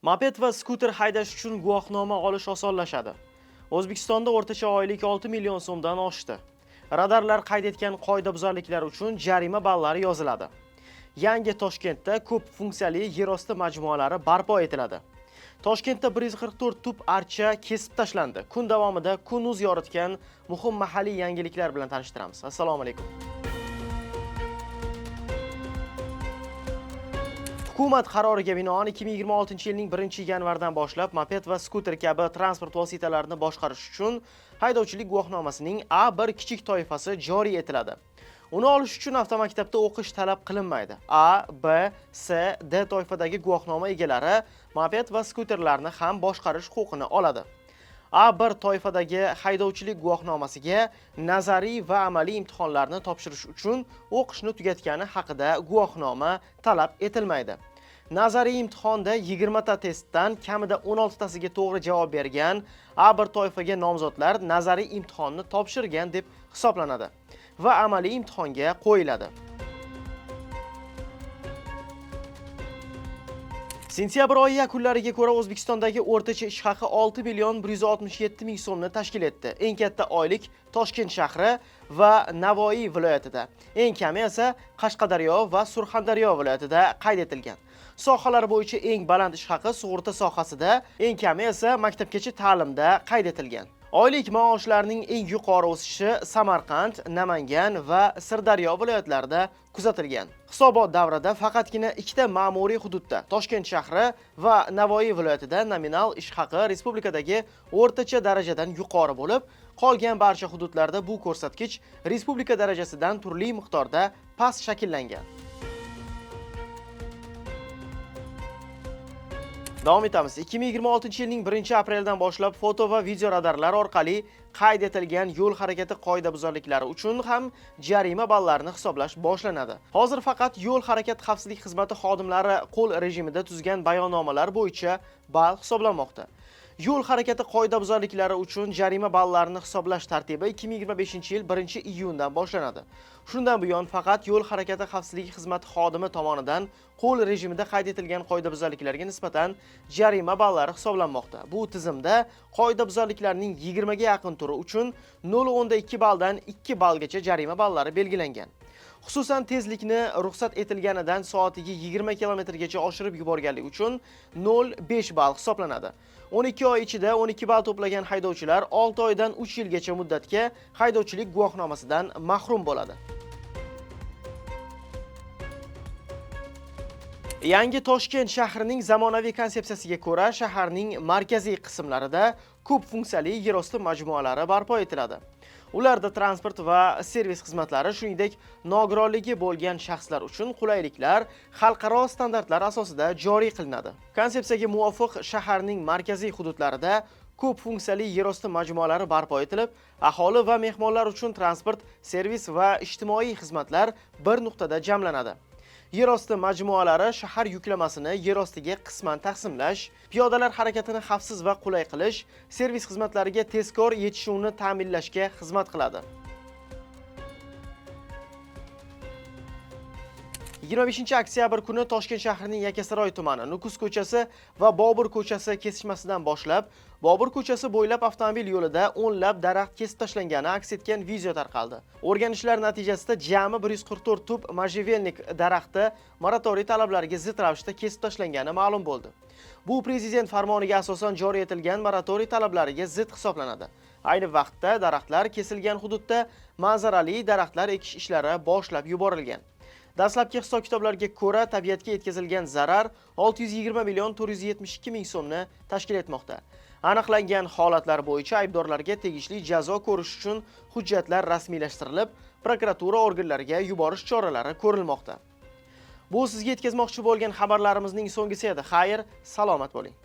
Moped va skuter haydash uchun guvohnoma olish osonlashadi. O'zbekistonda o'rtacha oylik 6 million so'mdan oshdi. Radarlar qayd etgan qoidabuzarliklar uchun jarima ballari yoziladi. Yangi Toshkentda ko'p funksiyali yerosti majmualari barpo etiladi. Toshkentda 144 tup archa kesib tashlandi. Kun davomida Kun.uz yoritgan muhim mahalliy yangiliklar bilan tanishtiramiz. Assalomu alaykum. Hukumat qaroriga binoan 2026-yilning 1-yanvaridan boshlab moped va skuter kabi transport vositalarini boshqarish uchun haydovchilik guvohnomasining A1 kichik toifasi joriy etiladi. Uni olish uchun avtomaktabda o'qish talab qilinmaydi. A, B, C, D toifadagi guvohnoma egalari moped va skuterlarni ham boshqarish huquqini oladi. A1 toifadagi haydovchilik guvohnomasiga nazariy va amaliy imtihonlarni topshirish uchun o'qishni tugatgani haqida guvohnoma talab etilmaydi. Nazariy imtihonda 20 ta testdan kamida 16 tasiga to'g'ri javob bergan A1 toifaga nomzodlar nazariy imtihonni topshirgan deb hisoblanadi va amaliy imtihonga qo'yiladi. Sentyabr oyi yakunlariga ko'ra O'zbekistondagi o'rtacha ish haqi 6 million 167 ming so'mni tashkil etdi. Eng katta oylik Toshkent shahri va Navoiy viloyatida, eng kami esa Qashqadaryo va Surxondaryo viloyatida qayd etilgan. Sohalar bo'yicha eng baland ish haqi sug'urta sohasida, eng kami esa maktabgacha ta'limda qayd etilgan. Oylik maoshlarning eng yuqori o'sishi Samarqand, Namangan va Sirdaryo viloyatlarida kuzatilgan. Hisobot davrida faqatgina ikkita ma'muriy hududda, Toshkent shahri va Navoiy viloyatida nominal ish haqi respublikadagi o'rtacha darajadan yuqori bo'lib, qolgan barcha hududlarda bu ko'rsatkich respublika darajasidan turli miqdorda past shakllangan. Davom etamiz. 2026-yilning 1-apreldan boshlab foto va video radarlar orqali qayd etilgan yo'l harakati qoidabuzarliklari uchun ham jarima ballarini hisoblash boshlanadi. Hozir faqat yo'l harakat xavfsizlik xizmati xodimlari qo'l rejimida tuzgan bayonnomalar bo'yicha ball hisoblanmoqda. Yo'l harakati qoidabuzarliklari uchun jarima ballarini hisoblash tartibi 2025-yil 1-iyundan boshlanadi. Shundan buyon faqat yo'l harakati xavfsizligi xizmati xodimi tomonidan qo'l rejimida qayd etilgan qoidabuzarliklarga nisbatan jarima ballari hisoblanmoqda. Bu tizimda qoidabuzarliklarning 20 ga yaqin turi uchun 0.2 balldan 2 ballgacha jarima ballari belgilangan. Xususan, tezlikni ruxsat etilganidan soatiga 20 kilometrgacha oshirib yuborganlik uchun 0.5 ball hisoblanadi. 12 oy ichida 12 ball to'plagan haydovchilar 6 oydan 3 yilgacha muddatga haydovchilik guvohnomasidan mahrum bo'ladi. Yangi Toshkent shahrining zamonaviy konsepsiyasiga ko'ra shaharning markaziy qismlarida ko'p funksiyali yerosti majmualari barpo etiladi. Ularda transport va servis xizmatlari, shuningdek, nogironligi bo'lgan shaxslar uchun qulayliklar xalqaro standartlar asosida joriy qilinadi. Konsepsiyaga muvofiq shaharning markaziy hududlarida ko'p funksiyali yerosti majmualari barpo etilib, aholi va mehmonlar uchun transport, servis va ijtimoiy xizmatlar bir nuqtada jamlanadi. Yerosti majmualari shahar yuklamasini yerostiga qisman taqsimlash, piyodalar harakatini xavfsiz va qulay qilish, servis xizmatlariga tezkor yetishuvni ta'minlashga xizmat qiladi. 25 oktyabr kuni Toshkent shahrining Yakkasaroy tumani, Nukus ko'chasi va Bobur ko'chasi kesishmasidan boshlab Bobur ko'chasi bo'ylab avtomobil yo'lida o'nlab daraxt kesib tashlangani aks etgan video tarqaldi. O'rganishlar natijasida jami 144 tup можжевельник daraxti moratoriy talablariga zid ravishda kesib tashlangani ma'lum bo'ldi. Bu prezident farmoniga asosan joriy etilgan moratoriy talablariga zid hisoblanadi. Ayni vaqtda daraxtlar kesilgan hududda manzarali daraxtlar ekish ishlari boshlab yuborilgan. Dastlabki hisob-kitoblarga ko'ra, tabiatga yetkazilgan zarar 620 million 472 ming so'mni tashkil etmoqda. Aniqlangan holatlar bo'yicha aybdorlarga tegishli jazo ko'rish uchun hujjatlar rasmiylashtirilib, prokuratura organlariga yuborish choralari ko'rilmoqda. Bu sizga yetkazmoqchi bo'lgan xabarlarimizning so'nggisi edi. Xayr, salomat bo'ling.